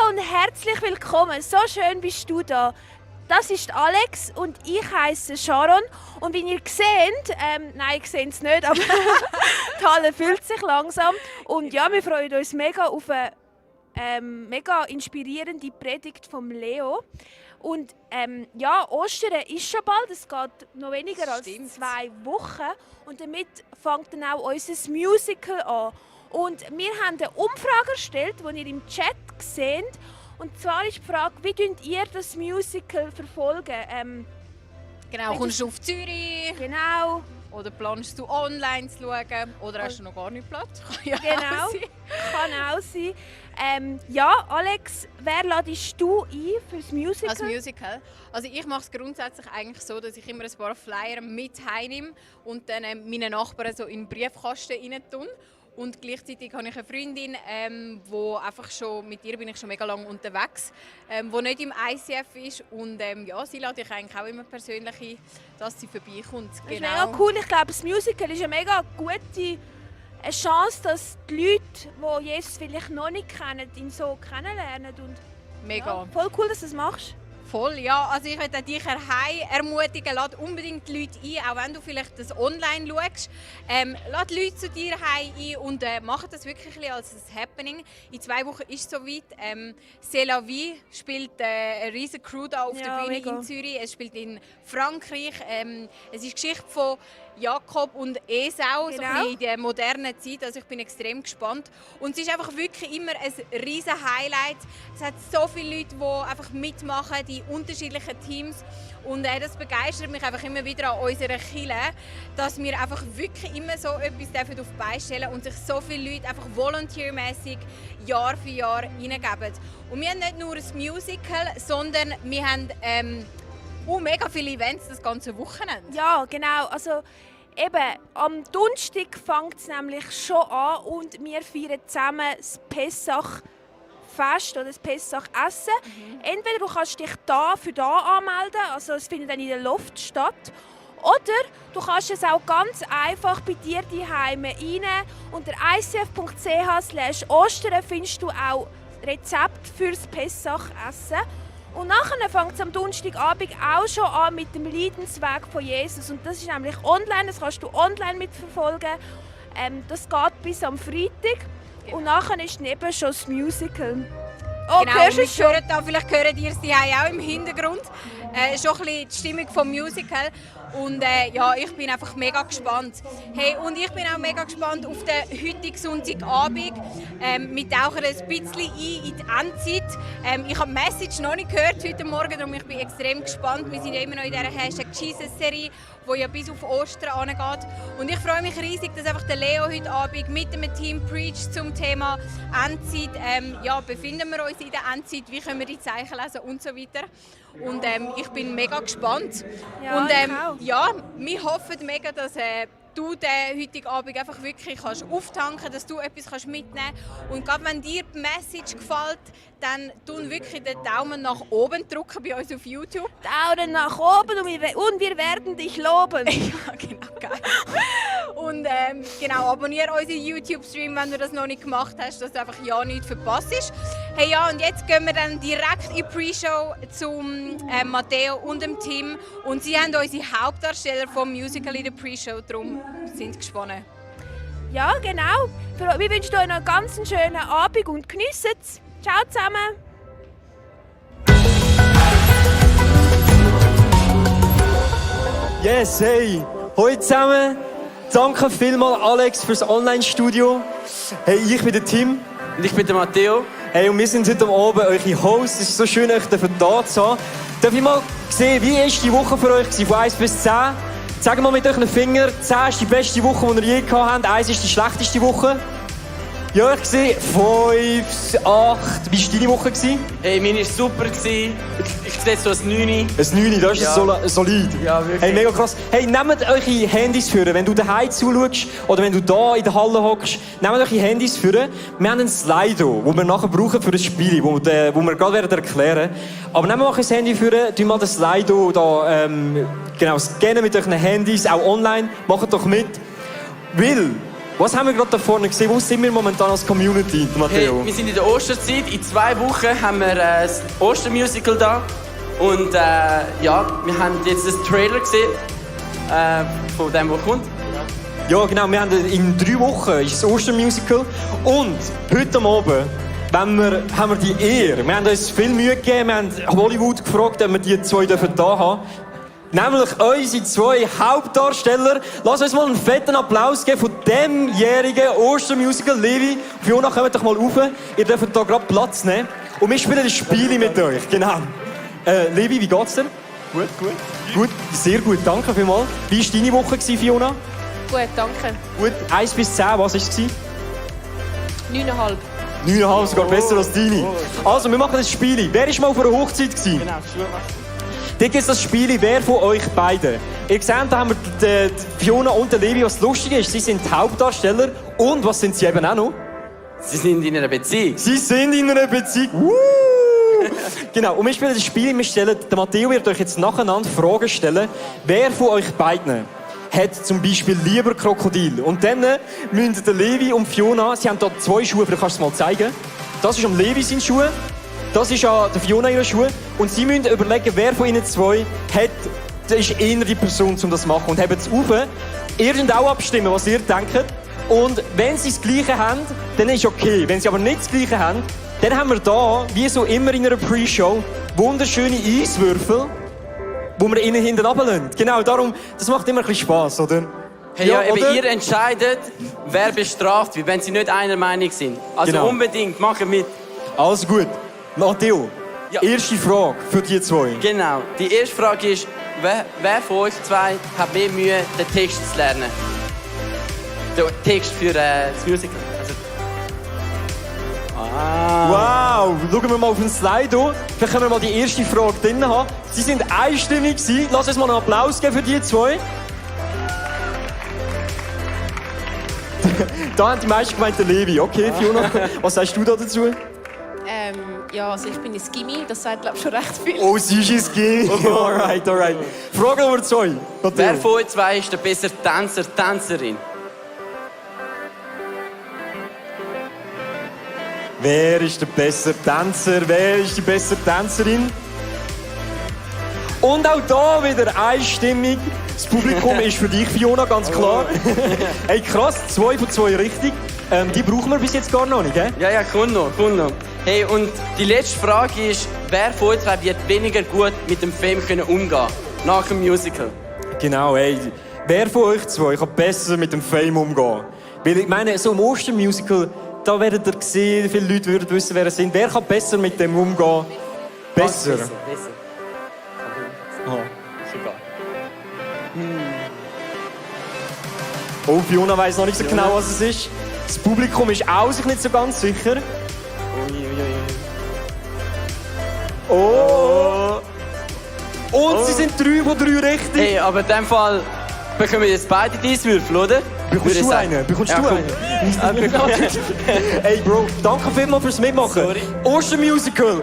und herzlich willkommen. So schön bist du da. Das ist Alex und ich heiße Sharon. Und wie ihr seht, nein, ich sehe es nicht, aber die Halle füllt sich langsam. Und ja, wir freuen uns mega auf eine mega inspirierende Predigt von Leo. Und ja, Ostern ist schon bald, es geht noch weniger als 2 Wochen. Und damit fängt dann auch unser Musical an. Und wir haben eine Umfrage erstellt, die ihr im Chat seht. Und zwar ist die Frage, wie könnt ihr das Musical verfolgen? Genau, kommst du auf Zürich? Genau. Oder planst du online zu schauen? Oder hast du noch gar nicht Platz? Kann ja Genau, auch sein. kann auch sein. Ja, Alex, wer ladest du ein fürs Musical? Als Musical? Also ich mache es grundsätzlich eigentlich so, dass ich immer ein paar Flyer mit heimnehme und dann meinen Nachbarn so in den Briefkasten rein tue. Und gleichzeitig habe ich eine Freundin, mit ihr bin ich schon mega lange unterwegs, die nicht im ICF ist. Und ja, sie lade ich eigentlich auch immer persönlich ein, dass sie vorbeikommt. Das ist mega cool. Ich glaube, das Musical ist eine mega gute Chance, dass die Leute, die Jesus vielleicht noch nicht kennen, ihn so kennenlernen. Und Mega. Ja, voll cool, dass du das machst. Voll, ja. Also ich möchte dich ermutigen, lade unbedingt die Leute ein, auch wenn du vielleicht das online schaust. Lade Leute zu dir ein und mach das wirklich ein bisschen als ein Happening. In 2 Wochen ist es soweit. C'est la vie spielt eine riesige Crew da auf der Bühne mega. in Zürich. Es spielt in Frankreich. Es ist die Geschichte von Jakob und Esau, so ein bisschen in der modernen Zeit. Also ich bin extrem gespannt. Und es ist einfach wirklich immer ein riesen Highlight. Es hat so viele Leute, die einfach mitmachen, die unterschiedlichen Teams. Und das begeistert mich einfach immer wieder an unserer Kirche, dass wir einfach wirklich immer so etwas auf die Beine stellen und sich so viele Leute einfach volunteermäßig Jahr für Jahr hineingeben. Und wir haben nicht nur ein Musical, sondern wir haben mega viele Events das ganze Wochenende. Ja, genau. Also eben, am Donnerstag fängt es nämlich schon an und wir feiern zusammen das Pessach-Fest oder das Pessach-Essen. Entweder du kannst dich für da anmelden, also es findet dann in der Loft statt, oder du kannst es auch ganz einfach bei dir daheim rein. Unter icf.ch/Ostern findest du auch Rezept für das Pessach-Essen. Und nachher fängt es am Donnerstagabend auch schon an mit dem Leidensweg von Jesus. Und das ist nämlich online, das kannst du online mitverfolgen. Das geht bis am Freitag. Genau. Und nachher ist neben schon das Musical. Oh, genau, hörst du es schon? Vielleicht hört ihr es auch im Hintergrund. Schon ein bisschen die Stimmung vom Musical. Und ja, ich bin einfach mega gespannt. Hey, und ich bin auch mega gespannt auf den heutigen Sonntagabend. Wir tauchen ein bisschen ein in die Endzeit. Ich habe die Message noch nicht gehört heute Morgen, darum ich bin extrem gespannt. Wir sind ja immer noch in dieser #Jesus-Serie, die ja bis auf Ostern angeht. Und ich freue mich riesig, dass einfach der Leo heute Abend mit dem Team preacht zum Thema Endzeit. Ja, befinden wir uns in der Endzeit, wie können wir die Zeichen lesen und so weiter. Und ich bin mega gespannt. Ja, und ich auch. ja, wir hoffen mega, dass du den heutigen Abend einfach wirklich kannst auftanken, dass du etwas kannst mitnehmen kannst. Und gerade wenn dir die Message gefällt, dann tun wirklich den Daumen nach oben drücken bei uns auf YouTube. Daumen nach oben und wir werden dich loben. Ja, genau, geil. Und genau, abonniere unseren YouTube-Stream, wenn du das noch nicht gemacht hast, dass du einfach ja nichts verpasst. Hey ja, und jetzt gehen wir dann direkt in die Pre-Show zum Matteo und dem Team. Und sie haben unsere Hauptdarsteller vom Musical in der Pre-Show, darum sind gespannt. Ja, genau. Wir wünschen euch noch einen ganz schönen Abend und geniessen es. Ciao zusammen. Yes, hey, hallo zusammen. Danke vielmals Alex fürs Online-Studio. Hey, ich bin der Tim. Und ich bin der Matteo. Hey, und wir sind heute Abend eure Hosts. Es ist so schön, euch da zu haben. Darf ich mal sehen, wie war die Woche für euch von 1 bis 10? Sagt mal mit euren Fingern, 10 ist die beste Woche, die ihr je gehabt habt, 1 ist die schlechteste Woche. Ja, ich sehe 5, 8. Wie war deine Woche? Hey, meine war super. Ich sehe so ein 9. Ein 9, das ist Ja. solid. Ja, wirklich. Hey, mega krass. Hey, nehmt eure Handys für, wenn du daheim zuschaust oder wenn du da in der Halle hockst, nehmt eure Handys für. Wir haben einen Slido, den wir nachher brauchen für das Spiel, wo wir gerade erklären werden. Aber nehmt mal ein Handy für, tun mal das Slido da, genau, scannen mit euren Handys, auch online, macht doch mit. Weil Was haben wir gerade da vorne gesehen? Wo sind wir momentan als Community, Hey, Matteo? wir sind in der Osterzeit. In 2 Wochen haben wir das Ostermusical da. Und ja, wir haben jetzt den Trailer gesehen, von dem, was kommt. Ja, genau. Wir haben in 3 Wochen ist das Ostermusical. Und heute Abend haben wir die Ehre. Wir haben uns viel Mühe gegeben. Wir haben Hollywood gefragt, ob wir die 2 da haben dürfen. Nämlich unsere 2 Hauptdarsteller. Lass uns mal einen fetten Applaus geben von dem jährigen Ostermusical. Levi, Fiona, kommt doch mal rauf. Ihr dürft hier gerade Platz nehmen. Und wir spielen ein Spiel mit euch. Genau. Levi, wie geht's dir? Gut. Gut, sehr gut, danke vielmals. Wie war deine Woche, Fiona? Gut, danke. Gut, 1 bis 10, was war es? 9,5. 9,5, sogar besser als deine. Also, wir machen ein Spiel. Wer war mal auf einer Hochzeit? Genau, Schuhe. Da gibt es das Spiel, wer von euch beiden. Ihr seht, da haben wir die Fiona und den Levi. Was lustig ist, sie sind die Hauptdarsteller. Und was sind sie eben auch noch? Sie sind in einer Beziehung. Sie sind in einer Beziehung. Genau, und wir spielen das Spiel. Der Matteo wird euch jetzt nacheinander Fragen stellen. Wer von euch beiden hat zum Beispiel lieber Krokodil? Und dann müssen der Levi und Fiona, sie haben hier 2 Schuhe, vielleicht kannst du es mal zeigen. Das ist am Levi seine Schuhe. Das ist an der Fiona ihre Schuhe. Und sie müssen überlegen, wer von ihnen 2 ist eher die Person, um das zu machen. Und haben es auf. Ihr könnt auch abstimmen, was ihr denkt. Und wenn sie das Gleiche haben, dann ist okay. Wenn sie aber nicht das Gleiche haben, dann haben wir da, wie so immer in einer Pre-Show, wunderschöne Eiswürfel, die wir ihnen hinten runterlassen. Genau, darum, das macht immer ein bisschen Spass, oder? Hey, ja, eben, oder? ihr entscheidet, wer bestraft wird, wenn sie nicht einer Meinung sind. Also Genau. unbedingt, machen mit. Also gut. Matteo, Ja. erste Frage für die 2. Genau. Die erste Frage ist, wer von euch 2 hat mehr Mühe, den Text zu lernen? Den Text für das Musical. Also, Wow, schauen wir mal auf den Slide an. Vielleicht können wir mal die erste Frage drin haben. Sie sind einstimmig gewesen. Lass uns mal einen Applaus geben für die 2. Da haben die meisten gemeint, der Levi. Okay, Fiona, was sagst du da dazu? Ja, also ich bin ein Gimmi, das sagt glaube ich schon recht viel. Oh, sie ist es gehen. Alright. Frage Nummer 2. wer von euch 2 ist der bessere Tänzer, Tänzerin? Wer ist der bessere Tänzer? Wer ist die bessere Tänzerin? Und auch da wieder einstimmig. Das Publikum ist für dich, Fiona, ganz klar. Hey, krass, 2 von 2 richtig. Die brauchen wir bis jetzt gar noch nicht, gell? Ja, kommt noch. Hey, und die letzte Frage ist, wer von euch 2 wird weniger gut mit dem Fame können umgehen nach dem Musical? Genau, hey. Wer von euch 2 kann besser mit dem Fame umgehen? Weil ich meine, so im Ostermusical, da werdet ihr sehen, viele Leute würden wissen, wer es sind. Wer kann besser mit dem umgehen? Besser. Besser. Ah. Oh, Fiona weiss noch nicht so genau, was es ist. Das Publikum ist auch sich nicht so ganz sicher. Oh! Und sie sind 3 von 3 richtig. Hey, aber in dem Fall bekommen wir jetzt beide die Eiswürfel, oder? Bekommst du einen? Bekommst du einen? Hey Bro, danke vielmals fürs Mitmachen. Sorry. Ostermusical.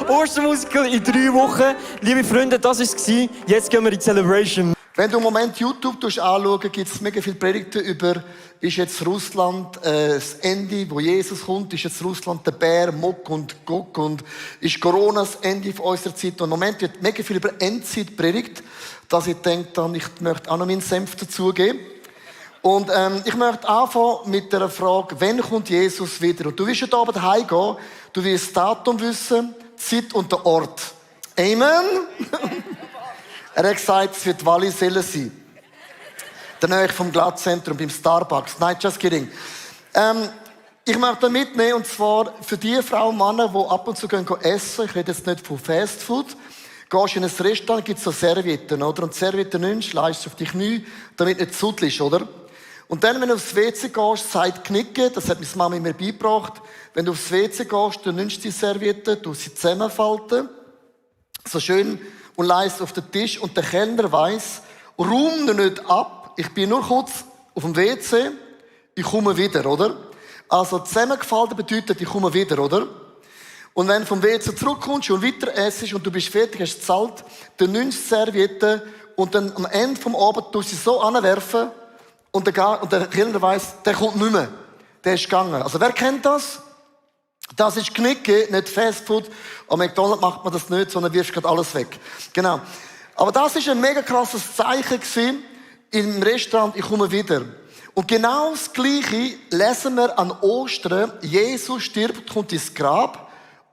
Ostermusical in 3 Wochen. Liebe Freunde, das war es. Jetzt gehen wir in die Celebration. Wenn du im Moment YouTube anschaust, gibt es mega viele Predigten über, ist jetzt Russland das Ende, wo Jesus kommt, ist jetzt Russland der Bär, Mock und Gog und ist Corona das Ende von unserer Zeit. Und im Moment wird mega viel über Endzeit predigt, dass ich denke, ich möchte auch noch meinen Senf dazugeben. Und ich möchte anfangen mit der Frage, wann kommt Jesus wieder? Und du wirst heute Abend heimgehen, du wirst das Datum wissen, die Zeit und den Ort. Amen? Er hat gesagt, es wird Wallisellen sein. Der Nähe vom Glattzentrum, beim Starbucks. Nein, just kidding. Ich möchte mitnehmen, und zwar für die Frauen und Männer, die ab und zu gehen essen. Ich rede jetzt nicht von Fast Food. Gehst in ein Restaurant, gibt es so Servietten, oder? Und Servietten nimmst, leist auf die Knie, damit nicht zudlisch, oder? Und dann, wenn du aufs WC gehst, sagt Knicken, das hat meine Mama mir beigebracht, wenn du aufs WC gehst, du nimmst die Servietten, du sie zusammenfalten, so schön, und leist auf den Tisch, und der Kellner weiss, räum ihn nicht ab, ich bin nur kurz auf dem WC, ich komme wieder, oder? Also zusammengefaltet bedeutet, ich komme wieder, oder? Und wenn du vom WC zurückkommst und weiter essst und du bist fertig, hast gezahlt, dann nimmst du die Serviette und dann am Ende vom Abend tust du sie so anwerfen, und der Kellner weiss, der kommt nicht mehr. Der ist gegangen. Also wer kennt das? Das ist Knicke, nicht Fastfood. Am McDonald's macht man das nicht, sondern wirft gerade alles weg. Genau. Aber das ist ein mega krasses Zeichen gewesen im Restaurant, ich komme wieder. Und genau das Gleiche lesen wir an Ostern. Jesus stirbt, kommt ins Grab.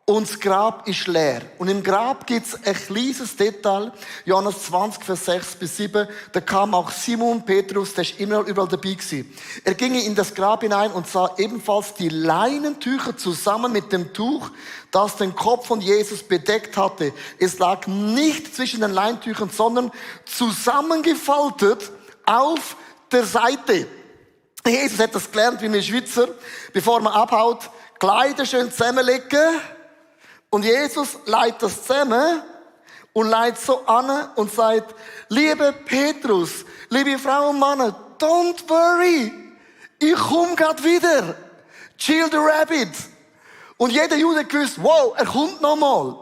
Und das Grab ist leer. Und im Grab gibt es ein kleines Detail. Johannes 20, Vers 6 bis 7. Da kam auch Simon Petrus, der ist immer überall dabei gewesen. Er ging in das Grab hinein und sah ebenfalls die Leinentücher zusammen mit dem Tuch, das den Kopf von Jesus bedeckt hatte. Es lag nicht zwischen den Leintüchern, sondern zusammengefaltet auf der Seite. Jesus hat das gelernt, wie wir Schweizer, bevor man abhaut, Kleider schön zusammenlegen. Und Jesus leitet das zusammen und leitet so an und sagt, liebe Petrus, liebe Frauen und Männer, don't worry, ich komme grad wieder. Chill the rabbit. Und jeder Jude hat gewusst, wow, er kommt nochmal.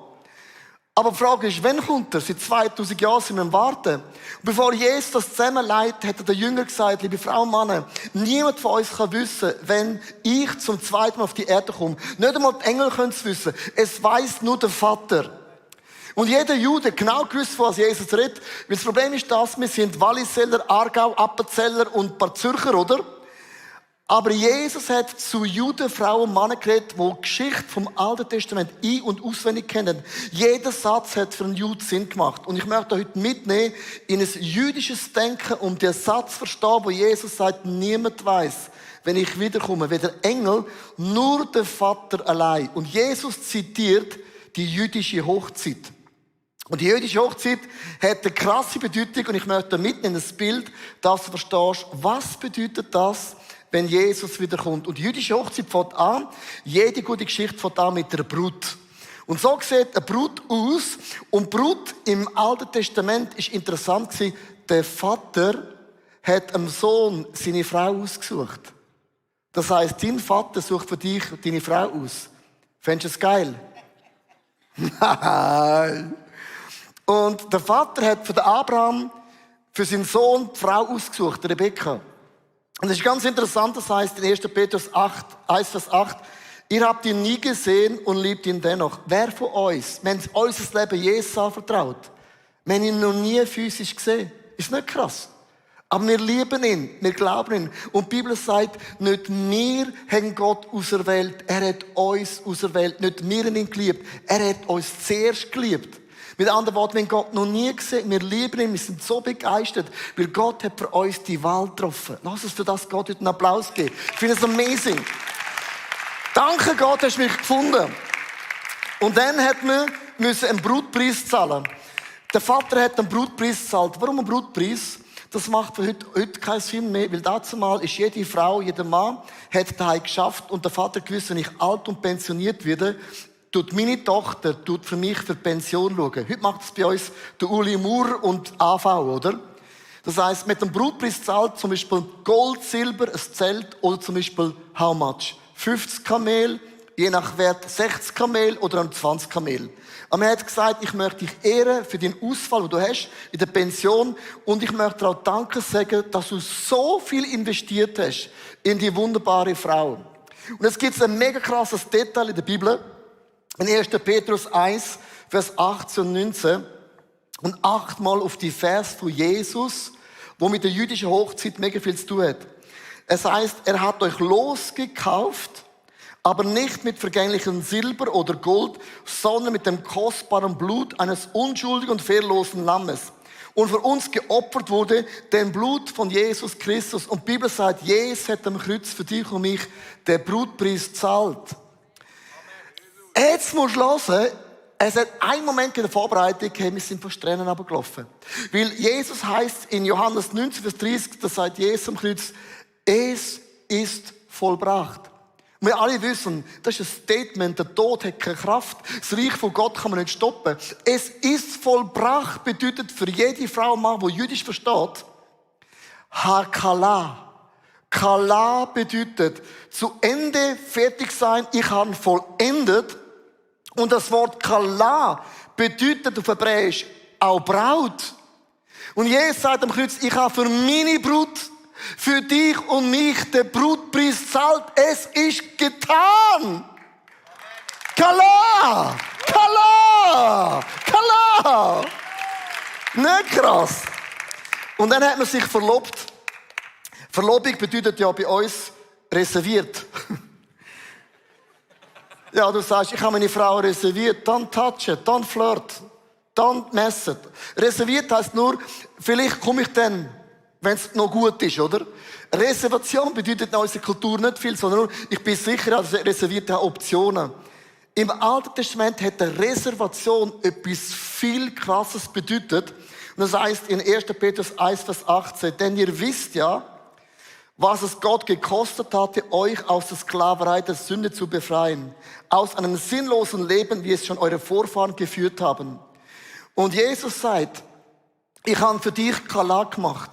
Aber die Frage ist, wann kommt er? Seit 2000 Jahren sind wir am Warten. Und bevor Jesus das zusammenleitet, hat der Jünger gesagt, liebe Frauen und Männer, niemand von uns kann wissen, wenn ich zum zweiten Mal auf die Erde komme. Nicht einmal die Engel können es wissen. Es weiss nur der Vater. Und jeder Jude genau gewusst, was Jesus redet. Weil das Problem ist das, wir sind Walliseller, Aargau, Appenzeller und ein paar Zürcher, oder? Aber Jesus hat zu Juden, Frauen und Männern geredet, die Geschichte vom Alten Testament ein- und auswendig kennen. Jeder Satz hat für einen Juden Sinn gemacht. Und ich möchte heute mitnehmen in ein jüdisches Denken, um den Satz zu verstehen, wo Jesus sagt, niemand weiß, wenn ich wiederkomme, weder Engel, nur der Vater allein. Und Jesus zitiert die jüdische Hochzeit. Und die jüdische Hochzeit hat eine krasse Bedeutung und ich möchte mitnehmen das Bild, dass du verstehst, was bedeutet das, wenn Jesus wiederkommt. Und die jüdische Hochzeit fängt an, jede gute Geschichte fängt an mit der Brut. Und so sieht eine Brut aus. Und Brut im Alten Testament ist interessant gewesen. Der Vater hat dem Sohn seine Frau ausgesucht. Das heisst, dein Vater sucht für dich deine Frau aus. Fändest du es geil? Nein. Und der Vater hat für den Abraham, für seinen Sohn, die Frau ausgesucht, Rebekka. Und das ist ganz interessant, das heißt in 1. Petrus 8, 1, Vers 8, ihr habt ihn nie gesehen und liebt ihn dennoch. Wer von uns, wir haben unser Leben Jesus anvertraut, wir haben ihn noch nie physisch gesehen. Ist nicht krass? Aber wir lieben ihn, wir glauben ihn. Und die Bibel sagt, nicht wir haben Gott auserwählt, er hat uns auserwählt. Nicht wir haben ihn geliebt, er hat uns zuerst geliebt. Mit anderen Worten, wir haben Gott noch nie gesehen, wir lieben ihn, wir sind so begeistert, weil Gott hat für uns die Wahl getroffen. Lass uns für das Gott heute einen Applaus geben. Ich finde es amazing. Danke Gott, hast du mich gefunden. Und dann hat man einen Brutpreis zahlen. Der Vater hat einen Brutpreis gezahlt. Warum einen Brutpreis? Das macht für heute keinen Sinn mehr, weil dazu mal ist jede Frau, jeder Mann, hat daheim geschafft und der Vater gewusst, wenn ich alt und pensioniert werde, tut meine Tochter für mich für die Pension schauen. Heute macht es bei uns der Uli Moore und AV, oder? Das heisst, mit dem Brutpreis zahlt zum Beispiel Gold, Silber, ein Zelt oder zum Beispiel how much? 50 Kamel, je nach Wert 60 Kamel oder 20 Kamel. Aber er hat gesagt, ich möchte dich ehren für den Ausfall, den du hast in der Pension und ich möchte dir auch Danke sagen, dass du so viel investiert hast in die wunderbare Frau. Und es gibt ein mega krasses Detail in der Bibel. In 1. Petrus 1, Vers 18 und 19. Und achtmal auf die Vers von Jesus, wo mit der jüdischen Hochzeit mega viel zu tun hat. Es heißt, er hat euch losgekauft, aber nicht mit vergänglichem Silber oder Gold, sondern mit dem kostbaren Blut eines unschuldigen und fehllosen Lammes. Und für uns geopfert wurde dem Blut von Jesus Christus. Und die Bibel sagt, Jesus hat am Kreuz für dich und mich den Brutpreis gezahlt. Jetzt musst du hören, es hat einen Moment in der Vorbereitung, hey, wir sind von Tränen runtergelaufen. Weil Jesus heißt in Johannes 19, Vers 30, da sagt Jesus am Kreuz, es ist vollbracht. Und wir alle wissen, das ist ein Statement, der Tod hat keine Kraft, das Reich von Gott kann man nicht stoppen. Es ist vollbracht bedeutet für jede Frau und Mann, die Jüdisch versteht, Hakala. Kala bedeutet zu Ende fertig sein, ich habe vollendet. Und das Wort Kala bedeutet auf Hebräisch auch Braut. Und Jesus sagt am Kreuz, ich habe für meine Brut für dich und mich den Brutpreis zahlt. Es ist getan. Kala! Kala! Kala! Nicht krass. Und dann hat man sich verlobt. Verlobung bedeutet ja bei uns reserviert. Ja, du sagst, ich habe meine Frau reserviert, dann touchen, dann flirt, dann messen. Reserviert heisst nur, vielleicht komme ich dann, wenn es noch gut ist, oder? Reservation bedeutet in unserer Kultur nicht viel, sondern nur, ich bin sicher, dass reservierte Optionen. Im Alten Testament hat eine Reservation etwas viel Krasses bedeutet. Und das heißt in 1. Petrus 1, Vers 18, denn ihr wisst ja, was es Gott gekostet hatte, euch aus der Sklaverei der Sünde zu befreien. Aus einem sinnlosen Leben, wie es schon eure Vorfahren geführt haben. Und Jesus sagt, ich habe für dich Kala gemacht.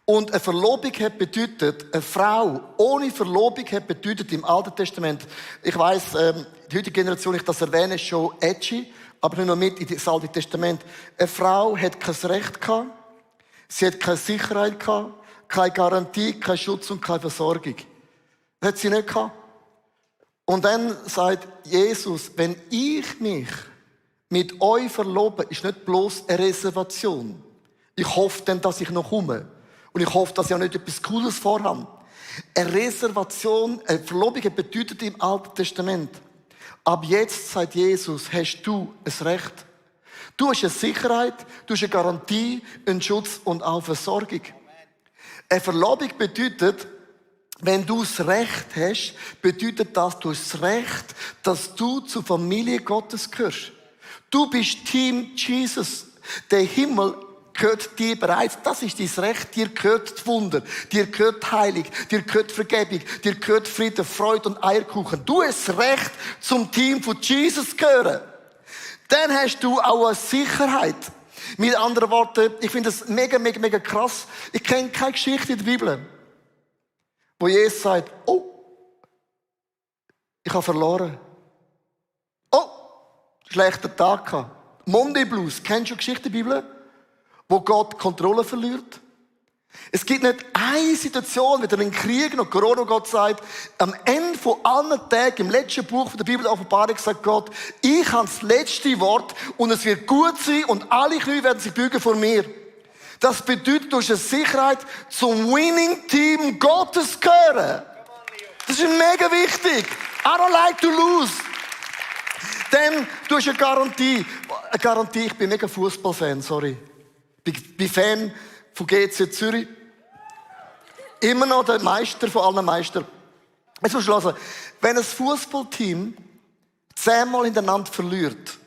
Und eine Verlobung hat bedeutet, eine Frau ohne Verlobung hat bedeutet im Alten Testament, ich weiss, die heutige Generation, ich das erwähne, ist schon edgy, aber nicht nur mit in das Alte Testament. Eine Frau hat kein Recht gehabt, sie hat keine Sicherheit gehabt, keine Garantie, kein Schutz und keine Versorgung. Das hat sie nicht gehabt. Und dann sagt Jesus, wenn ich mich mit euch verlobe, ist nicht bloß eine Reservation. Ich hoffe dann, dass ich noch komme. Und ich hoffe, dass ich auch nicht etwas Cooles vorhabe. Eine Reservation, eine Verlobung bedeutet im Alten Testament. Ab jetzt, sagt Jesus, hast du ein Recht. Du hast eine Sicherheit, du hast eine Garantie, einen Schutz und auch Versorgung. Eine Verlobung bedeutet, wenn du das Recht hast, bedeutet das, du hast das Recht, dass du zur Familie Gottes gehörst. Du bist Team Jesus. Der Himmel gehört dir bereits. Das ist dein Recht. Dir gehört das Wunder. Dir gehört Heilig. Dir gehört Vergebung. Dir gehört Frieden, Freude und Eierkuchen. Du hast das Recht, zum Team von Jesus zu gehören. Dann hast du auch eine Sicherheit. Mit anderen Worten, ich finde das mega, mega, mega krass. Ich kenne keine Geschichte in der Bibel, wo Jesus sagt, oh, ich habe verloren. Oh, schlechter Tag gehabt. Monday Blues. Kennst du Geschichte in der Bibel, wo Gott Kontrolle verliert? Es gibt nicht eine Situation, weder in Kriegen noch Corona, Gott sagt, am Ende von allen Tagen, im letzten Buch der Bibel, der Offenbarung, sagt Gott, ich habe das letzte Wort und es wird gut sein und alle Knie werden sich beugen vor mir. Das bedeutet, du hast eine Sicherheit, zum Winning-Team Gottes gehören. Das ist mega wichtig. I don't like to lose. Dann, du hast eine Garantie. Eine Garantie, ich bin mega Fußballfan, sorry. Ich bin Fan von GC Zürich. Immer noch der Meister von allen Meistern. Jetzt musst du hören, wenn ein Fußballteam 10-mal hintereinander verliert,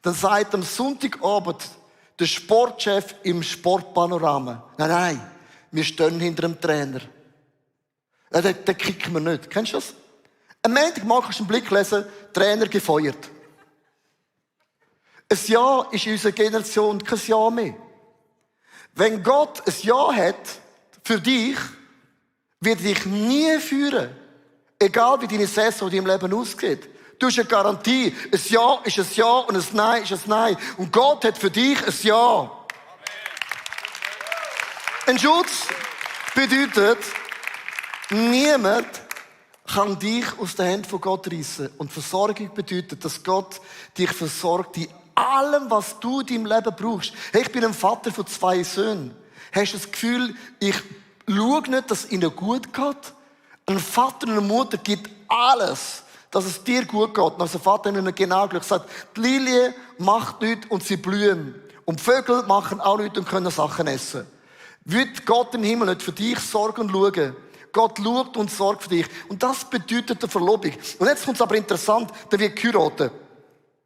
dann sagt am Sonntagabend der Sportchef im Sportpanorama, nein, wir stehen hinter dem Trainer. Ja, den kicken wir nicht. Kennst du das? Am Montag kannst du einen Blick lesen, Trainer gefeuert. Ein Ja ist in unserer Generation kein Ja mehr. Wenn Gott ein Ja hat für dich, wird er dich nie führen. Egal wie deine Saison in deinem Leben aussieht. Du hast eine Garantie. Ein Ja ist ein Ja und ein Nein ist ein Nein. Und Gott hat für dich ein Ja. Ein Schutz bedeutet, niemand kann dich aus den Händen von Gott reissen. Und Versorgung bedeutet, dass Gott dich versorgt in allem, was du in deinem Leben brauchst. Hey, ich bin ein Vater von 2 Söhnen. Hast du das Gefühl, ich schaue nicht, dass es ihnen gut geht? Ein Vater und eine Mutter gibt alles, dass es dir gut geht. Und als Vater hat mir genau gesagt, die Lilie macht nichts und sie blühen. Und die Vögel machen auch nichts und können Sachen essen. Wird Gott im Himmel nicht für dich sorgen und schauen? Gott schaut und sorgt für dich. Und das bedeutet eine Verlobung. Und jetzt kommt es aber interessant, da wird geheiratet.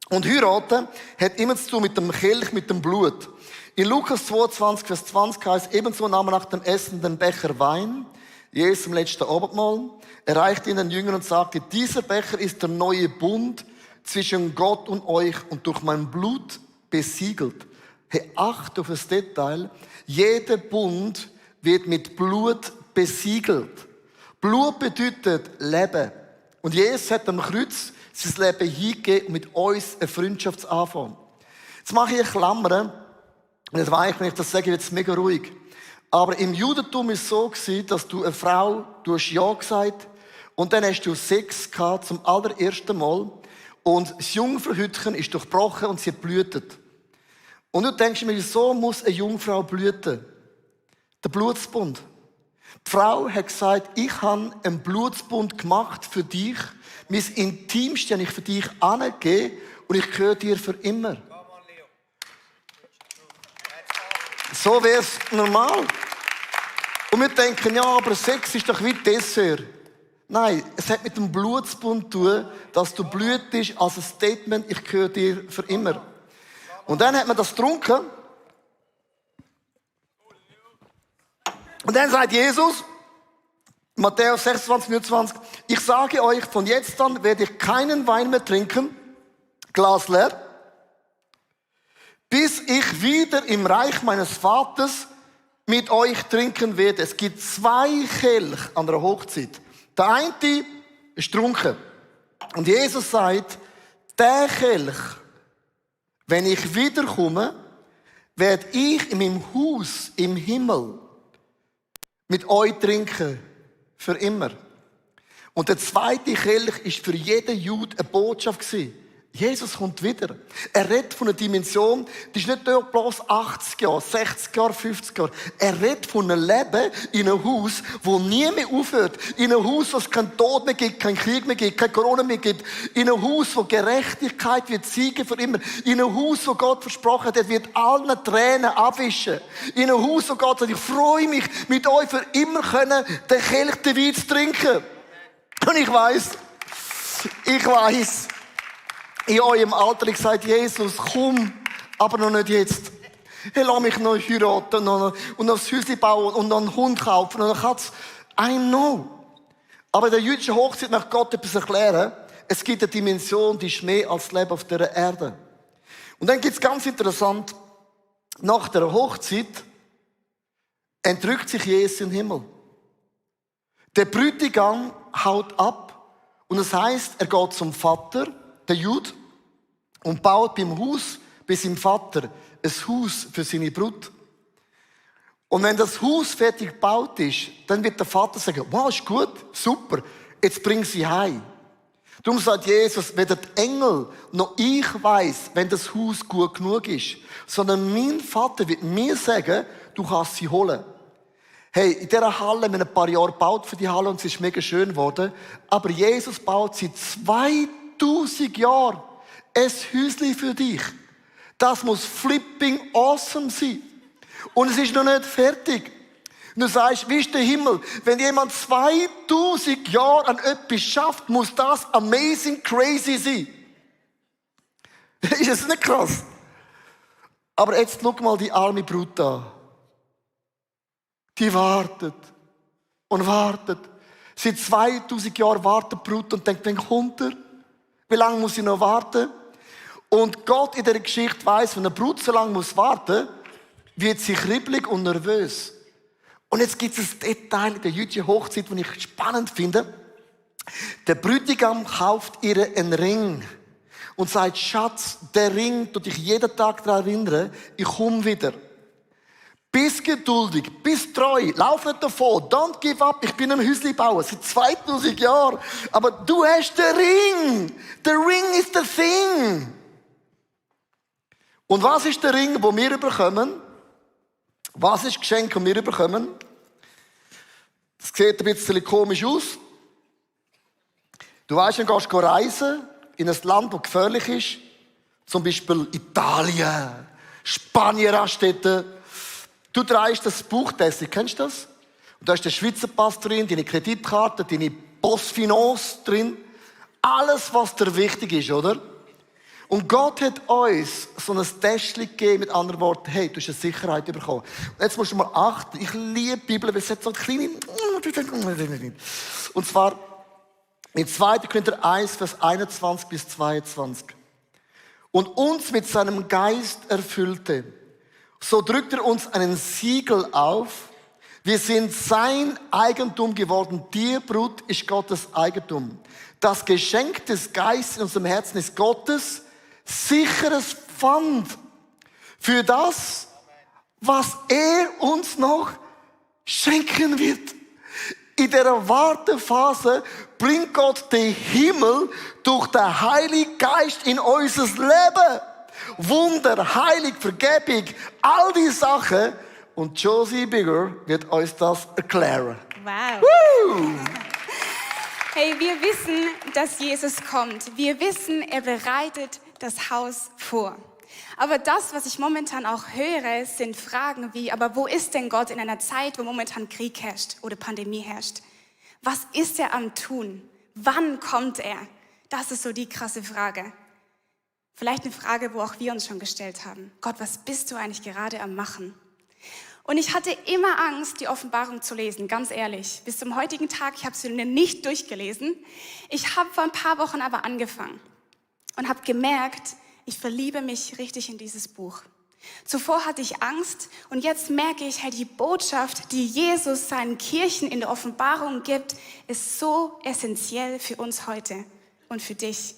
Und heiraten hat immer zu tun mit dem Kelch, mit dem Blut. In Lukas 22, Vers 20 heißt, ebenso nahm er nach dem Essen den Becher Wein, Jesus im letzten Abendmahl, erreichte ihn den Jüngern und sagte, dieser Becher ist der neue Bund zwischen Gott und euch und durch mein Blut besiegelt. Hey, achte auf das Detail. Jeder Bund wird mit Blut besiegelt. Blut bedeutet Leben. Und Jesus hat am Kreuz sein Leben hingegeben und mit uns eine Freundschaftsanfang. Jetzt mache ich eine Klammer. Und jetzt weiss ich, wenn ich das sage, wird es mega ruhig. Aber im Judentum war es so, dass du eine Frau, du hast Ja gesagt und dann hast du Sex gehabt zum allerersten Mal und das Jungfrauhütchen ist durchbrochen und sie blühtet. Und du denkst mir, wieso muss eine Jungfrau blüten? Der Blutsbund. Die Frau hat gesagt, ich habe einen Blutsbund gemacht für dich. Mein Intimste habe ich für dich angegeben und ich gehöre dir für immer. So wäre es normal. Und wir denken, ja, aber Sex ist doch wie Dessert. Nein, es hat mit dem Blutsbund zu tun, dass du blühtest als ein Statement, ich gehöre dir für immer. Und dann hat man das getrunken. Und dann sagt Jesus, Matthäus 26, 29, ich sage euch, von jetzt an werde ich keinen Wein mehr trinken, Glas leer, bis ich wieder im Reich meines Vaters mit euch trinken werde. Es gibt 2 Kelche an der Hochzeit. Der eine ist trunken. Und Jesus sagt, der Kelch, wenn ich wiederkomme, werde ich in meinem Haus im Himmel mit euch trinken. Für immer. Und der zweite Kelch ist für jeden Jude eine Botschaft gewesen. Jesus kommt wieder. Er redet von einer Dimension, die ist nicht bloß 80 Jahre, 60 Jahre, 50 Jahre. Er redet von einem Leben in einem Haus, wo nie mehr aufhört. In einem Haus, wo es keinen Tod mehr gibt, keinen Krieg mehr gibt, kein Corona mehr gibt. In einem Haus, wo Gerechtigkeit wird siegen für immer. In einem Haus, wo Gott versprochen hat, er wird allen Tränen abwischen. In einem Haus, wo Gott sagt, ich freue mich, mit euch für immer können, den Kelch der Wein zu trinken. Und ich weiss, in eurem Alter, ich sage, Jesus, komm, aber noch nicht jetzt. Hey, lass mich noch heiraten und noch ein Häuschen bauen und noch einen Hund kaufen und eine Katze. I know. Aber in der jüdischen Hochzeit möchte Gott etwas erklären. Es gibt eine Dimension, die ist mehr als das Leben auf dieser Erde. Und dann gibt es ganz interessant, nach der Hochzeit entrückt sich Jesus in den Himmel. Der Bräutigam haut ab und es heisst, er geht zum Vater, der Jude, und baut beim Haus bei seinem Vater ein Haus für seine Brut. Und wenn das Haus fertig gebaut ist, dann wird der Vater sagen, wow, ist gut, super, jetzt bring sie heim. Darum sagt Jesus, weder die Engel noch ich weiss, wenn das Haus gut genug ist, sondern mein Vater wird mir sagen, du kannst sie holen. Hey, in dieser Halle haben wir ein paar Jahre gebaut für die Halle und sie ist mega schön geworden. Aber Jesus baut seit 2000 Jahren ein Häuschen für dich. Das muss flipping awesome sein. Und es ist noch nicht fertig. Und du sagst, wie ist der Himmel? Wenn jemand 2000 Jahre an etwas schafft, muss das amazing crazy sein. Ist das nicht krass? Aber jetzt schau mal die arme Brut an. Die wartet und wartet. Seit 2000 Jahren wartet die Brut und denkt, wann kommt er? Wie lange muss ich noch warten? Und Gott in dieser Geschichte weiss, wenn eine Brut so lange warten muss, wird sie kribbelig und nervös. Und jetzt gibt es ein Detail in der jüdischen Hochzeit, das ich spannend finde. Der Bräutigam kauft ihr einen Ring und sagt, Schatz, der Ring tut dich jeden Tag daran erinnern, ich komme wieder. Bist geduldig, bist treu, lauf nicht davon, don't give up, ich bin am Häusli bauen, seit 2000 Jahren. Aber du hast den Ring. Der Ring ist the thing. Und was ist der Ring, den wir bekommen? Was ist das Geschenk, das wir bekommen? Das sieht ein bisschen komisch aus. Du weißt, du gehst reisen in ein Land, das gefährlich ist. Zum Beispiel Italien, Spanien, Raststätten. Du trägst das Buchtässchen, kennst du das? Und da ist der Schweizer Pass drin, deine Kreditkarte, deine Postfinance drin. Alles, was dir wichtig ist, oder? Und Gott hat uns so ein Täschchen gegeben, mit anderen Worten, hey, du hast eine Sicherheit bekommen. Und jetzt musst du mal achten, ich liebe die Bibel, weil es hat so kleine... Und zwar in 2. Korinther 1, Vers 21 bis 22. Und uns mit seinem Geist erfüllte, so drückt er uns einen Siegel auf. Wir sind sein Eigentum geworden. Die Brut ist Gottes Eigentum. Das Geschenk des Geistes in unserem Herzen ist Gottes sicheres Pfand für das, was er uns noch schenken wird. In dieser Wartephase bringt Gott den Himmel durch den Heiligen Geist in unser Leben. Wunder, Heilung, Vergebung, all diese Sachen. Und Josie Bigger wird uns das erklären. Wow. Hey, wir wissen, dass Jesus kommt. Wir wissen, er bereitet das Haus vor. Aber das, was ich momentan auch höre, sind Fragen wie, aber wo ist denn Gott in einer Zeit, wo momentan Krieg herrscht oder Pandemie herrscht? Was ist er am Tun? Wann kommt er? Das ist so die krasse Frage. Vielleicht eine Frage, wo auch wir uns schon gestellt haben. Gott, was bist du eigentlich gerade am Machen? Und ich hatte immer Angst, die Offenbarung zu lesen, ganz ehrlich. Bis zum heutigen Tag, ich habe sie nicht durchgelesen. Ich habe vor ein paar Wochen aber angefangen und habe gemerkt, ich verliebe mich richtig in dieses Buch. Zuvor hatte ich Angst und jetzt merke ich, hey, die Botschaft, die Jesus seinen Kirchen in der Offenbarung gibt, ist so essentiell für uns heute und für dich.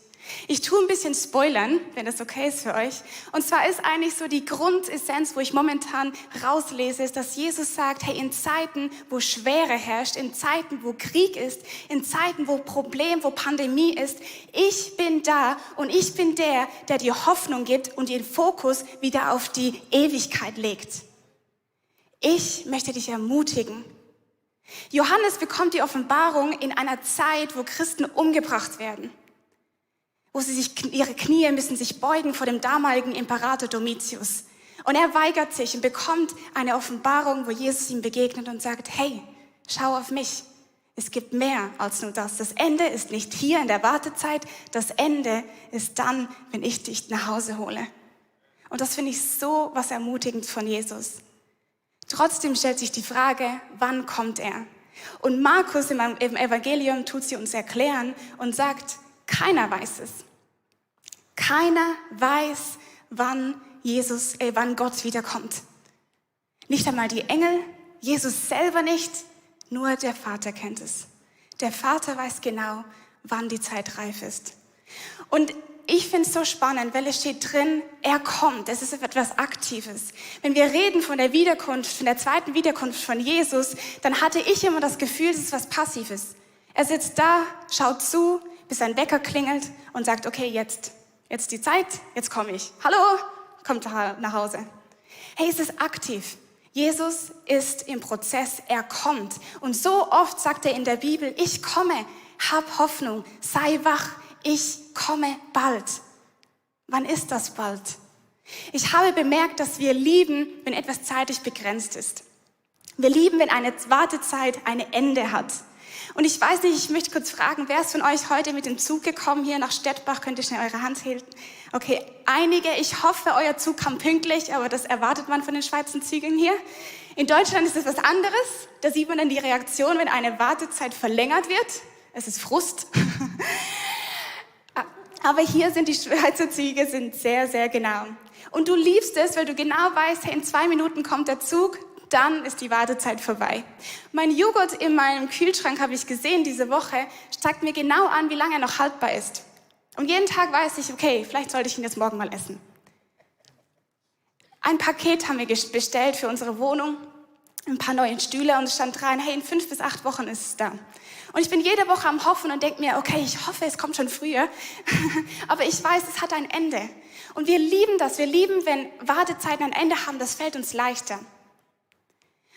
Ich tue ein bisschen spoilern, wenn das okay ist für euch. Und zwar ist eigentlich so die Grundessenz, wo ich momentan rauslese, ist, dass Jesus sagt, hey, in Zeiten, wo Schwere herrscht, in Zeiten, wo Krieg ist, in Zeiten, wo Problem, wo Pandemie ist, ich bin da und ich bin der dir Hoffnung gibt und den Fokus wieder auf die Ewigkeit legt. Ich möchte dich ermutigen. Johannes bekommt die Offenbarung in einer Zeit, wo Christen umgebracht werden. Wo ihre Knie müssen sich beugen vor dem damaligen Imperator Domitius. Und er weigert sich und bekommt eine Offenbarung, wo Jesus ihm begegnet und sagt, hey, schau auf mich. Es gibt mehr als nur das. Das Ende ist nicht hier in der Wartezeit. Das Ende ist dann, wenn ich dich nach Hause hole. Und das finde ich so was ermutigend von Jesus. Trotzdem stellt sich die Frage, wann kommt er? Und Markus im Evangelium tut sie uns erklären und sagt, keiner weiß es. Keiner weiß, wann Gott wiederkommt. Nicht einmal die Engel, Jesus selber nicht, nur der Vater kennt es. Der Vater weiß genau, wann die Zeit reif ist. Und ich finde es so spannend, weil es steht drin, er kommt. Es ist etwas Aktives. Wenn wir reden von der Wiederkunft, von der zweiten Wiederkunft von Jesus, dann hatte ich immer das Gefühl, es ist was Passives. Er sitzt da, schaut zu, bis sein Wecker klingelt und sagt, okay, jetzt die Zeit, jetzt komme ich. Hallo, kommt nach Hause. Hey, es ist aktiv. Jesus ist im Prozess, er kommt. Und so oft sagt er in der Bibel, ich komme, hab Hoffnung, sei wach, ich komme bald. Wann ist das bald? Ich habe bemerkt, dass wir lieben, wenn etwas zeitlich begrenzt ist. Wir lieben, wenn eine Wartezeit ein Ende hat. Und ich weiß nicht, ich möchte kurz fragen, wer ist von euch heute mit dem Zug gekommen hier nach Stettbach? Könnt ihr schnell eure Hand heben? Okay, einige. Ich hoffe, euer Zug kam pünktlich, aber das erwartet man von den Schweizer Zügen hier. In Deutschland ist es was anderes. Da sieht man dann die Reaktion, wenn eine Wartezeit verlängert wird. Es ist Frust. Aber hier sind die Schweizer Züge sehr, sehr genau. Und du liebst es, weil du genau weißt, hey, in 2 Minuten kommt der Zug. Dann ist die Wartezeit vorbei. Mein Joghurt in meinem Kühlschrank, habe ich gesehen diese Woche, zeigt mir genau an, wie lange er noch haltbar ist. Und jeden Tag weiß ich, okay, vielleicht sollte ich ihn jetzt morgen mal essen. Ein Paket haben wir bestellt für unsere Wohnung, ein paar neue Stühle und es stand rein, hey, in 5 bis 8 Wochen ist es da. Und ich bin jede Woche am Hoffen und denke mir, okay, ich hoffe, es kommt schon früher. Aber ich weiß, es hat ein Ende. Und wir lieben das. Wir lieben, wenn Wartezeiten ein Ende haben, das fällt uns leichter.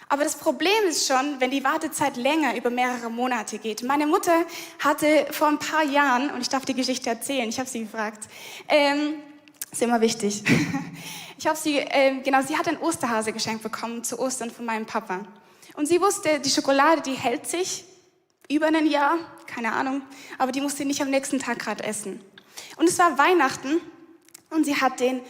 Aber das Problem ist schon, wenn die Wartezeit länger über mehrere Monate geht. Meine Mutter hatte vor ein paar Jahren, und ich darf die Geschichte erzählen, ich habe sie gefragt, ist immer wichtig. Sie hat ein Osterhase geschenkt bekommen zu Ostern von meinem Papa. Und sie wusste, die Schokolade, die hält sich über ein Jahr, keine Ahnung, aber die musste nicht am nächsten Tag gerade essen. Und es war Weihnachten. Und sie hat den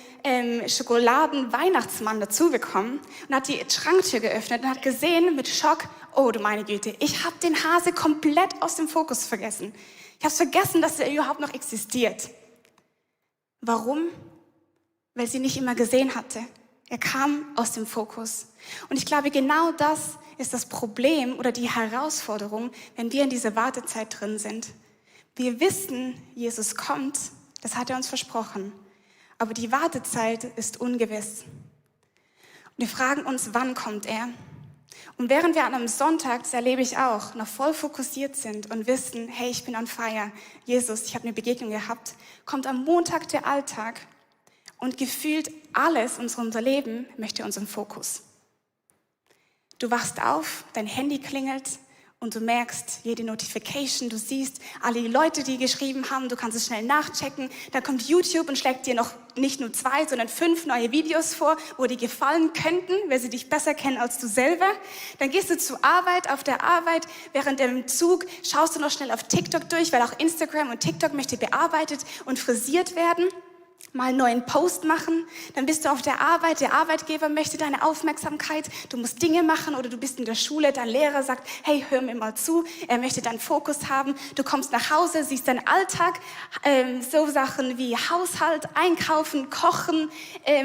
Schokoladen-Weihnachtsmann dazu bekommen und hat die Schranktür geöffnet und hat gesehen mit Schock, oh du meine Güte, ich habe den Hase komplett aus dem Fokus vergessen. Ich habe vergessen, dass er überhaupt noch existiert. Warum? Weil sie nicht immer gesehen hatte. Er kam aus dem Fokus. Und ich glaube, genau das ist das Problem oder die Herausforderung, wenn wir in dieser Wartezeit drin sind. Wir wissen, Jesus kommt, das hat er uns versprochen. Aber die Wartezeit ist ungewiss. Und wir fragen uns, wann kommt er? Und während wir an einem Sonntag, das erlebe ich auch, noch voll fokussiert sind und wissen, hey, ich bin on fire, Jesus, ich habe eine Begegnung gehabt, kommt am Montag der Alltag und gefühlt alles unser Leben möchte unseren Fokus. Du wachst auf, dein Handy klingelt und du merkst jede Notification, du siehst alle die Leute, die geschrieben haben, du kannst es schnell nachchecken. Dann kommt YouTube und schlägt dir noch nicht nur 2, sondern 5 neue Videos vor, wo dir gefallen könnten, weil sie dich besser kennen als du selber. Dann gehst du zur Arbeit, auf der Arbeit, während dem Zug schaust du noch schnell auf TikTok durch, weil auch Instagram und TikTok möchte bearbeitet und frisiert werden. Mal einen neuen Post machen, dann bist du auf der Arbeit, der Arbeitgeber möchte deine Aufmerksamkeit, du musst Dinge machen oder du bist in der Schule, dein Lehrer sagt, hey, hör mir mal zu, er möchte deinen Fokus haben, du kommst nach Hause, siehst deinen Alltag, so Sachen wie Haushalt, Einkaufen, Kochen,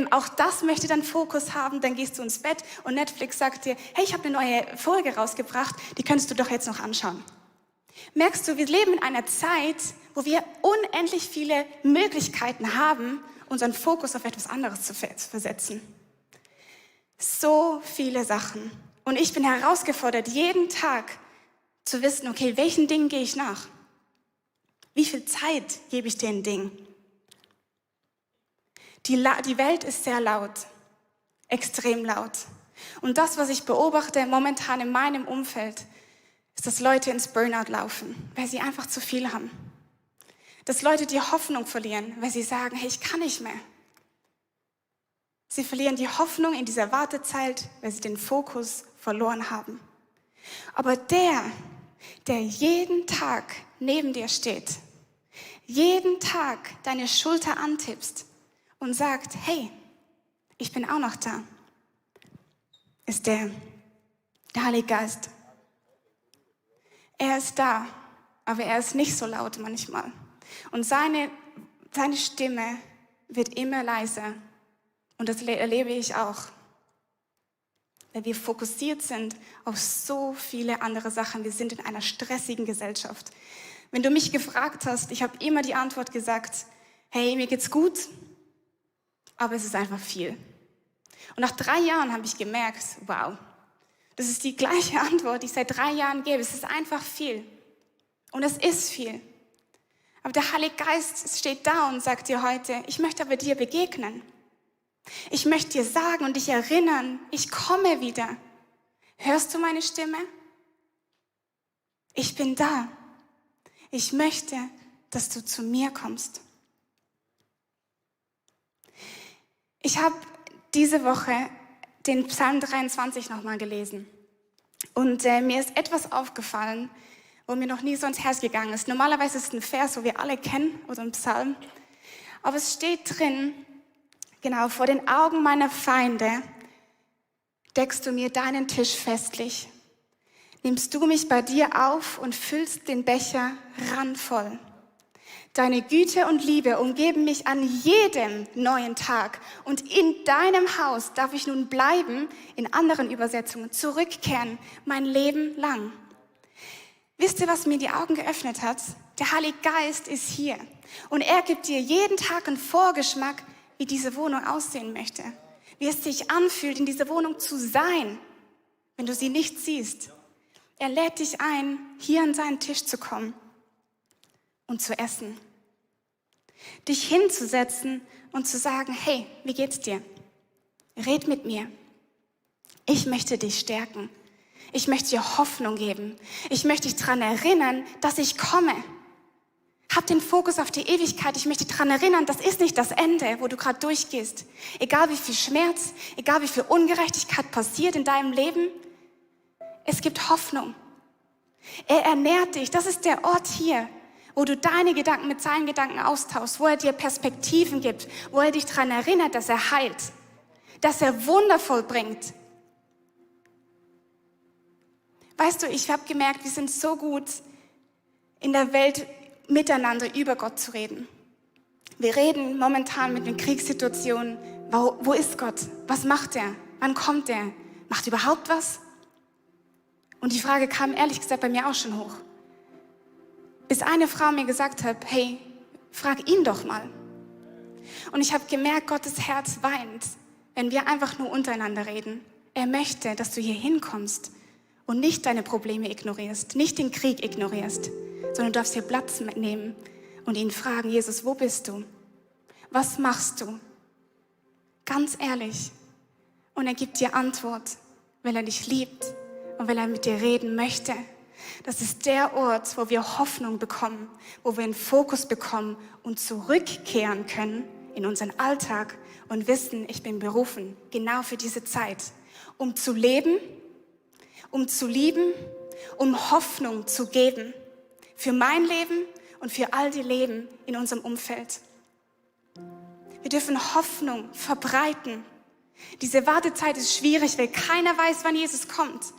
auch das möchte deinen Fokus haben, dann gehst du ins Bett und Netflix sagt dir, hey, ich habe eine neue Folge rausgebracht, die könntest du doch jetzt noch anschauen. Merkst du, wir leben in einer Zeit, wo wir unendlich viele Möglichkeiten haben, unseren Fokus auf etwas anderes zu versetzen. So viele Sachen. Und ich bin herausgefordert, jeden Tag zu wissen, okay, welchen Dingen gehe ich nach? Wie viel Zeit gebe ich den Dingen? Die Welt ist sehr laut, extrem laut. Und das, was ich beobachte momentan in meinem Umfeld, ist, dass Leute ins Burnout laufen, weil sie einfach zu viel haben. Dass Leute die Hoffnung verlieren, weil sie sagen, hey, ich kann nicht mehr. Sie verlieren die Hoffnung in dieser Wartezeit, weil sie den Fokus verloren haben. Aber der jeden Tag neben dir steht, jeden Tag deine Schulter antippst und sagt, hey, ich bin auch noch da, ist der Heilige Geist. Er ist da, aber er ist nicht so laut manchmal. Und seine Stimme wird immer leiser. Und das erlebe ich auch. Weil wir fokussiert sind auf so viele andere Sachen. Wir sind in einer stressigen Gesellschaft. Wenn du mich gefragt hast, ich habe immer die Antwort gesagt, hey, mir geht's gut, aber es ist einfach viel. Und nach 3 Jahren habe ich gemerkt, wow, das ist die gleiche Antwort, die ich seit 3 Jahren gebe. Es ist einfach viel. Und es ist viel. Aber der Heilige Geist steht da und sagt dir heute, ich möchte aber dir begegnen. Ich möchte dir sagen und dich erinnern, ich komme wieder. Hörst du meine Stimme? Ich bin da. Ich möchte, dass du zu mir kommst. Ich habe diese Woche den Psalm 23 nochmal gelesen. Und mir ist etwas aufgefallen, wo mir noch nie so ins Herz gegangen ist. Normalerweise ist es ein Vers, wo wir alle kennen, oder ein Psalm. Aber es steht drin, genau, vor den Augen meiner Feinde deckst du mir deinen Tisch festlich. Nimmst du mich bei dir auf und füllst den Becher randvoll. Deine Güte und Liebe umgeben mich an jedem neuen Tag. Und in deinem Haus darf ich nun bleiben, in anderen Übersetzungen, zurückkehren, mein Leben lang. Wisst ihr, was mir die Augen geöffnet hat? Der Heilige Geist ist hier. Und er gibt dir jeden Tag einen Vorgeschmack, wie diese Wohnung aussehen möchte. Wie es sich anfühlt, in dieser Wohnung zu sein, wenn du sie nicht siehst. Er lädt dich ein, hier an seinen Tisch zu kommen und zu essen. Dich hinzusetzen und zu sagen, hey, wie geht's dir? Red mit mir. Ich möchte dich stärken. Ich möchte dir Hoffnung geben. Ich möchte dich daran erinnern, dass ich komme. Hab den Fokus auf die Ewigkeit. Ich möchte dich daran erinnern, das ist nicht das Ende, wo du gerade durchgehst. Egal wie viel Schmerz, egal wie viel Ungerechtigkeit passiert in deinem Leben, es gibt Hoffnung. Er ernährt dich. Das ist der Ort hier, wo du deine Gedanken mit seinen Gedanken austauschst, wo er dir Perspektiven gibt, wo er dich daran erinnert, dass er heilt, dass er Wunder vollbringt. Weißt du, ich habe gemerkt, wir sind so gut in der Welt miteinander über Gott zu reden. Wir reden momentan mit den Kriegssituationen, wo ist Gott? Was macht er? Wann kommt er? Macht er überhaupt was? Und die Frage kam ehrlich gesagt bei mir auch schon hoch. Bis eine Frau mir gesagt hat, hey, frag ihn doch mal. Und ich habe gemerkt, Gottes Herz weint, wenn wir einfach nur untereinander reden. Er möchte, dass du hier hinkommst und nicht deine Probleme ignorierst, nicht den Krieg ignorierst, sondern du darfst hier Platz mitnehmen und ihn fragen, Jesus, wo bist du? Was machst du? Ganz ehrlich. Und er gibt dir Antwort, weil er dich liebt und weil er mit dir reden möchte. Das ist der Ort, wo wir Hoffnung bekommen, wo wir einen Fokus bekommen und zurückkehren können in unseren Alltag und wissen, ich bin berufen, genau für diese Zeit, um zu leben, um zu lieben, um Hoffnung zu geben. Für mein Leben und für all die Leben in unserem Umfeld. Wir dürfen Hoffnung verbreiten. Diese Wartezeit ist schwierig, weil keiner weiß, wann Jesus kommt.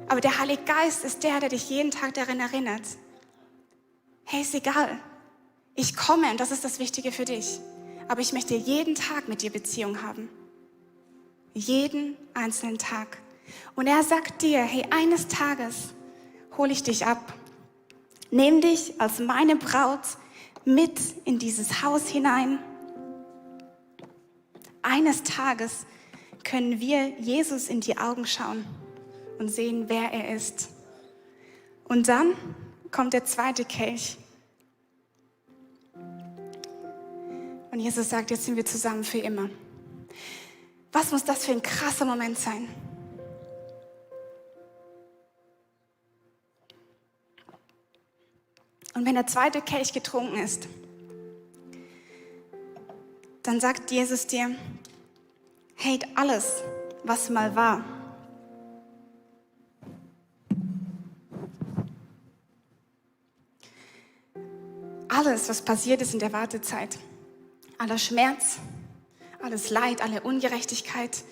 Aber der Heilige Geist ist der dich jeden Tag daran erinnert. Hey, ist egal. Ich komme und das ist das Wichtige für dich. Aber ich möchte jeden Tag mit dir Beziehung haben. Jeden einzelnen Tag. Und er sagt dir, hey, eines Tages hole ich dich ab. Nimm dich als meine Braut mit in dieses Haus hinein. Eines Tages können wir Jesus in die Augen schauen und sehen, wer er ist. Und dann kommt der zweite Kelch. Und Jesus sagt, jetzt sind wir zusammen für immer. Was muss das für ein krasser Moment sein? Und wenn der zweite Kelch getrunken ist, dann sagt Jesus dir, hey, alles, was mal war, alles, was passiert ist in der Wartezeit, aller Schmerz, alles Leid, alle Ungerechtigkeit,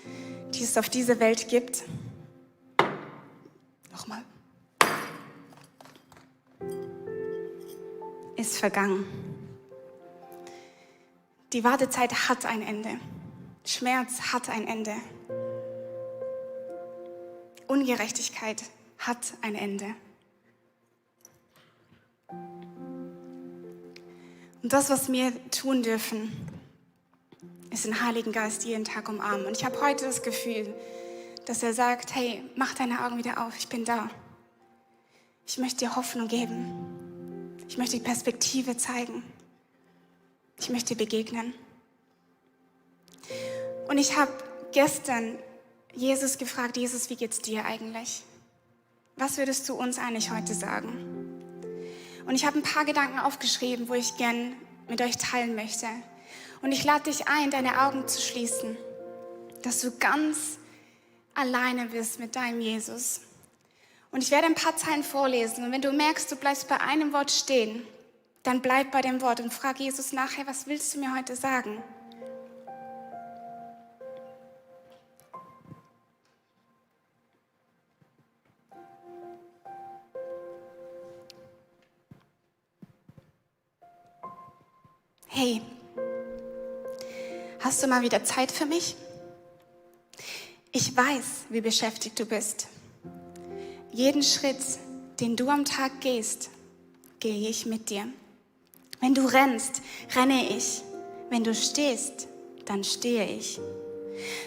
die es auf dieser Welt gibt, nochmal, ist vergangen. Die Wartezeit hat ein Ende. Schmerz hat ein Ende. Ungerechtigkeit hat ein Ende. Und das, was wir tun dürfen, ist den Heiligen Geist jeden Tag umarmen. Und ich habe heute das Gefühl, dass er sagt, hey, mach deine Augen wieder auf, ich bin da. Ich möchte dir Hoffnung geben. Ich möchte die Perspektive zeigen. Ich möchte dir begegnen. Und ich habe gestern Jesus gefragt, Jesus, wie geht's dir eigentlich? Was würdest du uns eigentlich heute sagen? Und ich habe ein paar Gedanken aufgeschrieben, wo ich gern mit euch teilen möchte. Und ich lade dich ein, deine Augen zu schließen, dass du ganz alleine bist mit deinem Jesus. Und ich werde ein paar Zeilen vorlesen. Und wenn du merkst, du bleibst bei einem Wort stehen, dann bleib bei dem Wort und frag Jesus nachher, was willst du mir heute sagen? Hey, hast du mal wieder Zeit für mich? Ich weiß, wie beschäftigt du bist. Jeden Schritt, den du am Tag gehst, gehe ich mit dir. Wenn du rennst, renne ich. Wenn du stehst, dann stehe ich.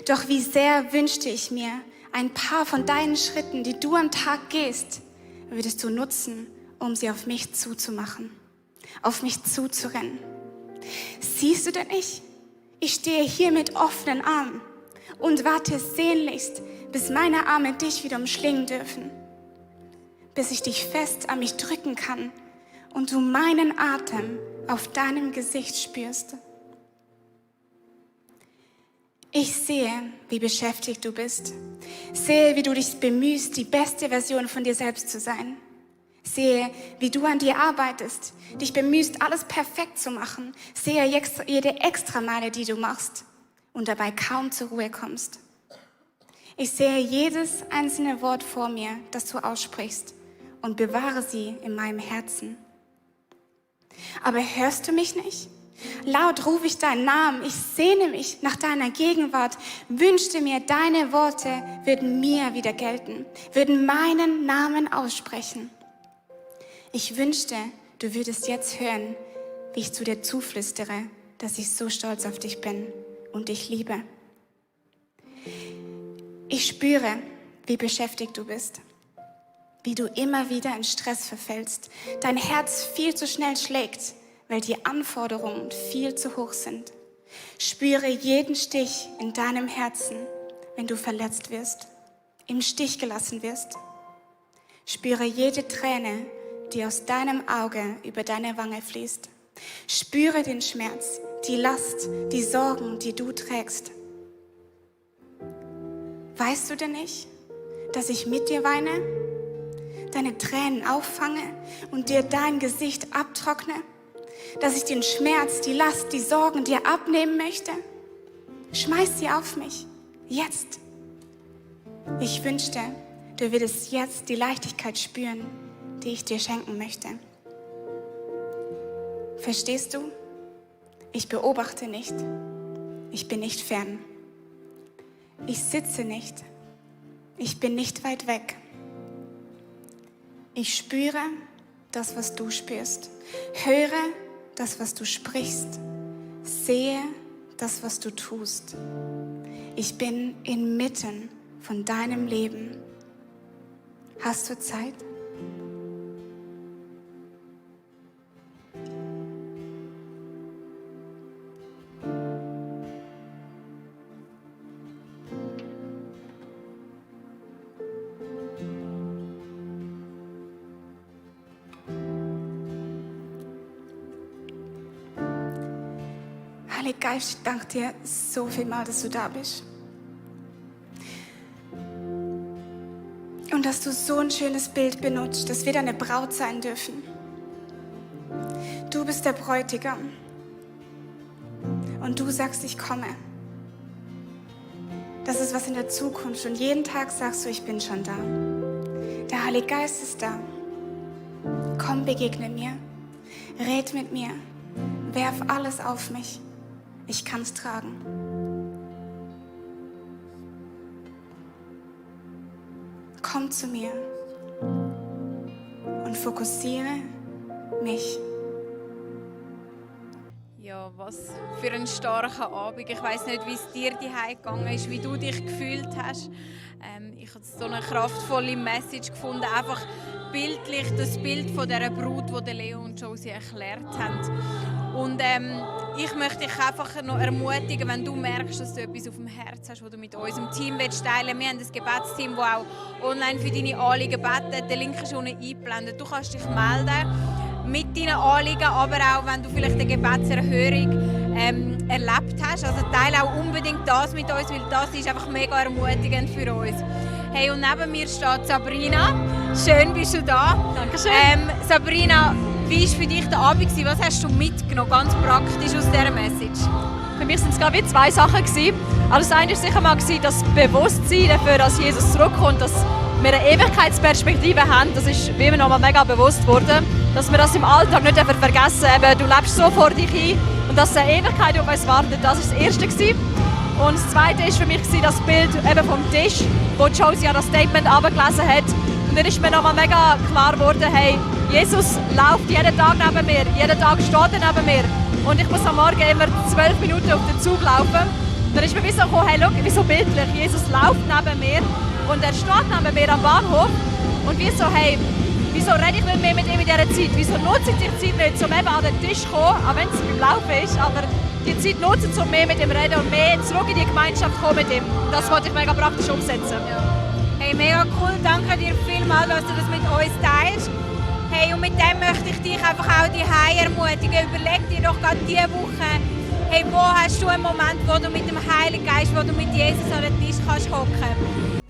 Doch wie sehr wünschte ich mir, ein paar von deinen Schritten, die du am Tag gehst, würdest du nutzen, um sie auf mich zuzumachen, auf mich zuzurennen. Siehst du denn nicht? Ich stehe hier mit offenen Armen und warte sehnlichst, bis meine Arme dich wieder umschlingen dürfen, bis ich dich fest an mich drücken kann und du meinen Atem auf deinem Gesicht spürst. Ich sehe, wie beschäftigt du bist. Sehe, wie du dich bemühst, die beste Version von dir selbst zu sein. Sehe, wie du an dir arbeitest, dich bemühst, alles perfekt zu machen. Sehe jede Extrameile, die du machst und dabei kaum zur Ruhe kommst. Ich sehe jedes einzelne Wort vor mir, das du aussprichst und bewahre sie in meinem Herzen. Aber hörst du mich nicht? Laut rufe ich deinen Namen, ich sehne mich nach deiner Gegenwart, wünschte mir, deine Worte würden mir wieder gelten, würden meinen Namen aussprechen. Ich wünschte, du würdest jetzt hören, wie ich zu dir zuflüstere, dass ich so stolz auf dich bin und dich liebe. Ich spüre, wie beschäftigt du bist, wie du immer wieder in Stress verfällst, dein Herz viel zu schnell schlägt, weil die Anforderungen viel zu hoch sind. Spüre jeden Stich in deinem Herzen, wenn du verletzt wirst, im Stich gelassen wirst. Spüre jede Träne, die aus deinem Auge über deine Wange fließt. Spüre den Schmerz, die Last, die Sorgen, die du trägst. Weißt du denn nicht, dass ich mit dir weine, deine Tränen auffange und dir dein Gesicht abtrockne? Dass ich den Schmerz, die Last, die Sorgen dir abnehmen möchte? Schmeiß sie auf mich, jetzt. Ich wünschte, du würdest jetzt die Leichtigkeit spüren, die ich dir schenken möchte. Verstehst du? Ich beobachte nicht. Ich bin nicht fern. Ich sitze nicht. Ich bin nicht weit weg. Ich spüre das, was du spürst. Höre das, was du sprichst. Sehe das, was du tust. Ich bin inmitten von deinem Leben. Hast du Zeit? Heiliger Geist, ich danke dir so vielmal, dass du da bist. Und dass du so ein schönes Bild benutzt, dass wir deine Braut sein dürfen. Du bist der Bräutigam. Und du sagst, ich komme. Das ist was in der Zukunft. Und jeden Tag sagst du, ich bin schon da. Der Heilige Geist ist da. Komm, begegne mir. Red mit mir. Werf alles auf mich. Ich kann es tragen. Komm zu mir und fokussiere mich. Ja, was für ein starker Abend. Ich weiss nicht, wie es dir daheim gegangen ist, wie du dich gefühlt hast. Ich habe so eine kraftvolle Message gefunden, einfach bildlich das Bild von dieser Brut, die Leo und Josie erklärt haben. Und ich möchte dich einfach noch ermutigen, wenn du merkst, dass du etwas auf dem Herz hast, das du mit unserem Team teilen willst. Wir haben ein Gebetsteam, das auch online für deine Anliegen betet. Der Link ist unten eingeblendet. Du kannst dich melden mit deinen Anliegen, aber auch, wenn du vielleicht eine Gebetserhörung erlebt hast. Also teile auch unbedingt das mit uns, weil das ist einfach mega ermutigend für uns. Hey, und neben mir steht Sabrina. Schön bist du da. Dankeschön. Sabrina, wie war für dich der Abend? Was hast du mitgenommen, ganz praktisch aus dieser Message? Für mich waren es gerade wie zwei Sachen. Also das eine war sicher mal das Bewusstsein dafür, dass Jesus zurückkommt, dass wir eine Ewigkeitsperspektive haben. Das ist wie mir noch mal mega bewusst worden, dass wir das im Alltag nicht vergessen. Eben, du lebst so vor dich hin und dass eine Ewigkeit auf uns wartet. Das war das Erste. Und das Zweite war für mich das Bild eben vom Tisch, wo Josie ja das Statement abgelesen hat. Und dann ist mir noch mal mega klar geworden, hey, Jesus läuft jeden Tag neben mir, jeden Tag steht er neben mir. Und ich muss am Morgen immer 12 Minuten auf den Zug laufen. Dann ist mir wie so gekommen, hey, schau, wie so bildlich, Jesus läuft neben mir und er steht neben mir am Bahnhof. Und wie so, hey, wieso rede ich nicht mehr mit ihm in dieser Zeit? Wieso nutze ich die Zeit nicht, um eben an den Tisch zu kommen, auch wenn es beim Laufen ist, aber die Zeit nutzen, um mehr mit ihm zu reden und mehr zurück in die Gemeinschaft zu kommen mit ihm. Das wollte ich mega praktisch umsetzen. Ja. Hey, mega cool, danke dir vielmals, dass du das mit uns teilst. Hey, und mit dem möchte ich dich einfach auch daheim ermutigen. Überleg dir doch gerade diese Woche, hey, wo hast du einen Moment, wo du mit dem Heiligen Geist, wo du mit Jesus an den Tisch kannst hocken.